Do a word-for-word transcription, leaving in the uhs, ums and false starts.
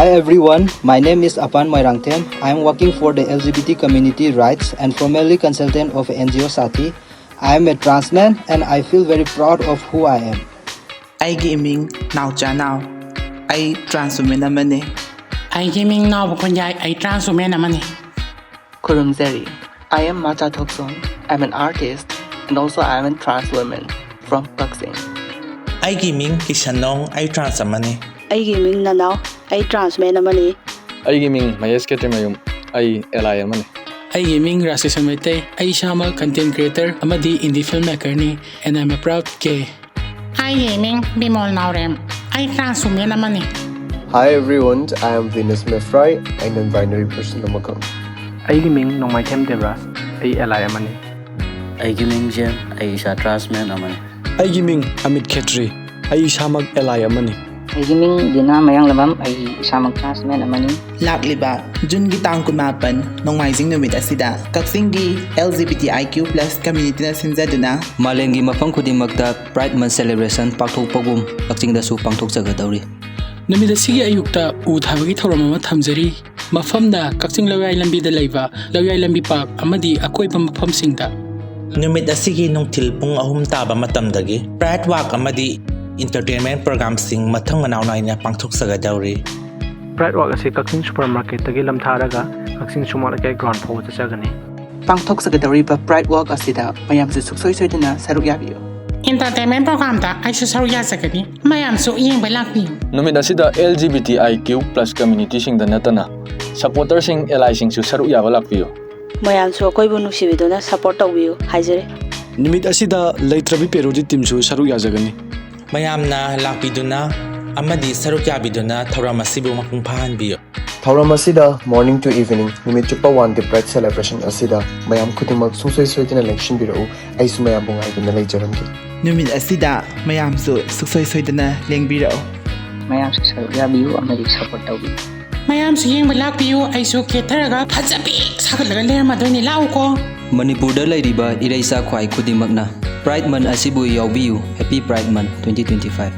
Hi everyone, my name is Apan Moirangthem. I am working for the L G B T community rights and formerly consultant of N G O Sati. I am a trans man and I feel very proud of who I am. ꯑꯩꯒꯤ ꯏꯃꯤꯡ ꯅꯥꯎꯆꯥ ꯅꯥꯎ꯫ ꯑꯩ trans woman ꯑꯃꯅꯤ꯫ ꯑꯩꯒꯤ ꯃꯤꯡ ꯅꯥꯎꯕ ꯈꯨꯟꯌꯥꯏ꯫ ꯑꯩ trans woman ꯑꯃꯅꯤ꯫ ꯈꯨꯔꯨꯝꯖꯔꯤ꯫ I am Macha Thokson. I'm an artist and also I am a trans woman from Kakching. ꯑꯩꯒꯤ ꯃꯤꯡ ꯀꯤꯁꯟꯅꯣꯡ꯫ ꯑꯩ trans ꯑꯃꯅꯤ꯫ ꯑꯩꯒꯤ ꯃꯤꯡ ꯅꯅꯥꯎ꯫ ꯑꯩ trans man ꯑꯃꯅꯤ꯫ ꯑꯩꯒꯤ ꯃꯤꯡ ꯃꯍꯦꯁ ꯈꯦꯇ꯭ꯔꯤꯃꯌꯨꯝ꯫ ꯑꯩ ally ꯑꯃꯅꯤ꯫ ꯑꯩꯒꯤ ꯃꯤꯡ ꯔꯥꯖꯀꯤꯁꯟ ꯃꯩꯇꯩ꯫ ꯑꯩ ꯏꯁꯥꯃꯛ content creator ꯑꯃꯗꯤ indie filmmakerꯅꯤ, and I'm a proud gay. ꯑꯩꯒꯤ ꯃꯤꯡ ꯕꯤꯃꯣꯜ ꯅꯥꯎꯔꯦꯝ꯫ ꯑꯩ trans woman ꯑꯃꯅꯤ꯫ Hi everyone, I am Venus Mefrai, a non-binary person ꯑꯃꯈꯛ꯫ ꯑꯩꯒꯤ ꯃꯤꯡ ꯅꯣꯡꯃꯥꯏꯊꯦꯝ ꯗꯦꯕꯔꯥꯖ꯫ ꯑꯩ ally ꯑꯃꯅꯤ꯫ ꯑꯩꯒꯤ ꯃꯤꯡ ꯖꯦꯝ꯫ ꯑꯩ ꯏꯁꯥ trans man ꯑꯃꯅꯤ꯫ ꯑꯩꯒꯤ ꯃꯤꯡ ꯑꯃꯤꯠ ꯈꯦꯇ꯭ꯔꯤ꯫ ꯑꯩ ꯏꯁꯥꯃꯛ ally ꯑꯃꯅꯤ꯫ ꯑꯩꯒꯤ ꯃꯤꯡ ꯗꯤꯅꯥ ꯃꯌꯥꯡꯂꯝꯕꯝ꯫ ꯑꯩ ꯏꯁꯥꯃꯛ trans man ꯑꯃꯅꯤ꯫ ꯂꯥꯛꯂꯤꯕ ꯖꯨꯟꯒꯤ ꯇꯥꯡ ꯀꯨꯟꯃꯥꯄꯟ ꯅꯣꯡꯃꯥꯏꯖꯤꯡ ꯅꯨꯃꯤꯠ ꯑꯁꯤꯗ ꯀꯛꯆꯤꯡꯒꯤ L G B T I Q plus communityꯅ ꯁꯤꯟꯖꯗꯨꯅ ꯃꯥꯂꯦꯝꯒꯤ ꯃꯐꯝ ꯈꯨꯗꯤꯡꯃꯛꯇ Pride Month celebration ꯄꯥꯡꯊꯣꯛꯄꯒꯨꯝ ꯀꯛꯆꯤꯡꯗꯁꯨ ꯄꯥꯡꯊꯣꯛꯆꯒꯗꯧꯔꯤ꯫ ꯅꯨꯃꯤꯠ ꯑꯁꯤꯒꯤ ꯑꯌꯨꯛꯇ ꯎ ꯊꯥꯕꯒꯤ ꯊꯧꯔꯝ ꯑꯃ ꯊꯝꯖꯔꯤ꯫ ꯃꯐꯝꯅ ꯀꯛꯆꯤꯡ ꯂꯧꯌꯥꯏ ꯂꯝꯕꯤꯗ ꯂꯩꯕ ꯂꯧꯌꯥꯏ ꯂꯝꯕꯤ park ꯑꯃꯗꯤ ꯑꯀꯣꯏꯕ ꯃꯐꯝꯁꯤꯡꯗ꯫ ꯅꯨꯃꯤꯠ ꯑꯁꯤꯒꯤ ꯅꯨꯡꯊꯤꯜ ꯄꯨꯡ ꯑꯍꯨꯝ ꯇꯥꯕ ꯃꯇꯝꯗꯒꯤ Pride Walk ꯑꯃꯗꯤ entertainment programꯁꯤꯡ ꯃꯊꯪ ꯃꯅꯥꯎ ꯅꯥꯏꯅ ꯄꯥꯡꯊꯣꯛꯆꯒꯗꯧꯔꯤ꯫ Pride Walk ꯑꯁꯤ ꯀꯛꯆꯤꯡ supermarketꯇꯒꯤ ꯂꯝꯊꯥꯔꯒ ꯀꯛꯆꯤꯡ ꯁꯨꯃꯥꯡ ꯂꯩꯀꯥꯏ ground ꯐꯥꯎꯕ ꯆꯠꯆꯒꯅꯤ꯫ ꯄꯥꯡꯊꯣꯛꯆꯒꯗꯧꯔꯤꯕ Pride Walk ꯑꯁꯤꯗ ꯃꯌꯥꯝꯁꯨ ꯁꯨꯡꯁꯣꯏ ꯁꯣꯏꯗꯅ ꯁꯔꯨꯛ ꯌꯥꯕꯤꯌꯨ꯫ Entertainment programꯗ ꯑꯩꯁꯨ ꯁꯔꯨꯛ ꯌꯥꯖꯒꯅꯤ꯫ ꯃꯌꯥꯝꯁꯨ ꯌꯦꯡꯕ ꯂꯥꯛꯄꯤꯌꯨ꯫ ꯅꯨꯃꯤꯠ ꯑꯁꯤꯗ L G B T I Q plus communityꯁꯤꯡꯗ ꯅꯠꯇꯅ supporterꯁꯤꯡ, allyꯁꯤꯡꯁꯨ ꯁꯔꯨꯛ ꯌꯥꯕ ꯂꯥꯛꯄꯤꯌꯨ꯫ ꯃꯌꯥꯝꯁꯨ ꯑꯩꯈꯣꯏꯕꯨ ꯅꯨꯡꯁꯤꯕꯤꯗꯨꯅ support ꯇꯧꯕꯤꯌꯨ ꯍꯥꯏꯖꯔꯤ꯫ ꯅꯨꯃꯤꯠ ꯑꯁꯤꯗ ꯂꯩꯇ꯭ꯔꯕꯤ ꯄꯦꯔꯣꯗꯤ teamꯁꯨ ꯁꯔꯨꯛ ꯌꯥꯖꯒꯅꯤ꯫ ꯃꯌꯥꯝꯅ ꯂꯥꯛꯄꯤꯗꯨꯅ ꯑꯃꯗꯤ ꯁꯔꯨꯛ ꯌꯥꯕꯤꯗꯨꯅ ꯊꯧꯔꯝ ꯑꯁꯤꯕꯨ ꯃꯄꯨꯡ ꯐꯥꯍꯟꯕꯤꯌꯨ꯫ ꯊꯧꯔꯝ ꯑꯁꯤꯗ morning to evening ꯅꯨꯃꯤꯠ ꯆꯨꯞꯄ ꯋꯥꯟ ꯗꯦ Pride celebration ꯑꯁꯤꯗ ꯃꯌꯥꯝ ꯈꯨꯗꯤꯡꯃꯛ ꯁꯨꯡꯁꯣꯏ ꯁꯣꯏꯗꯅ ꯂꯦꯡꯁꯤꯟꯕꯤꯔꯛꯎ꯫ ꯑꯩꯁꯨ ꯃꯌꯥꯝꯕꯨ ꯉꯥꯏꯗꯨꯅ ꯂꯩꯖꯔꯝꯒꯦ꯫ ꯅꯨꯃꯤꯠ ꯑꯁꯤꯗ ꯃꯌꯥꯝꯁꯨ ꯁꯨꯡꯁꯣꯏ ꯁꯣꯏꯗꯅ ꯂꯦꯡꯕꯤꯔꯛꯎ꯫ ꯃꯌꯥꯝꯁꯨ ꯁꯔꯨꯛ ꯌꯥꯕꯤꯌꯨ ꯑꯃꯗꯤ support ꯇꯧꯕꯤꯌꯨ꯫ ꯃꯌꯥꯝꯁꯨ ꯌꯦꯡꯕ ꯂꯥꯛꯄꯤꯌꯨ꯫ ꯑꯩꯁꯨ ꯀꯦꯊꯔꯒ ꯐꯖꯕꯤ ꯁꯥꯒꯠꯂꯒ ꯂꯩꯔꯝꯃꯗꯣꯏꯅꯤ꯫ ꯂꯥꯛꯎꯀꯣ꯫ ꯃꯅꯤꯄꯨꯔꯗ ꯂꯩꯔꯤꯕ ꯏꯔꯩꯆꯥ ꯈ꯭ꯋꯥꯏ ꯈꯨꯗꯤꯡꯃꯛꯅ Pride Month ꯑꯁꯤꯕꯨ ꯌꯥꯎꯕꯤꯌꯨ꯫ Happy Pride Month twenty twenty-five꯫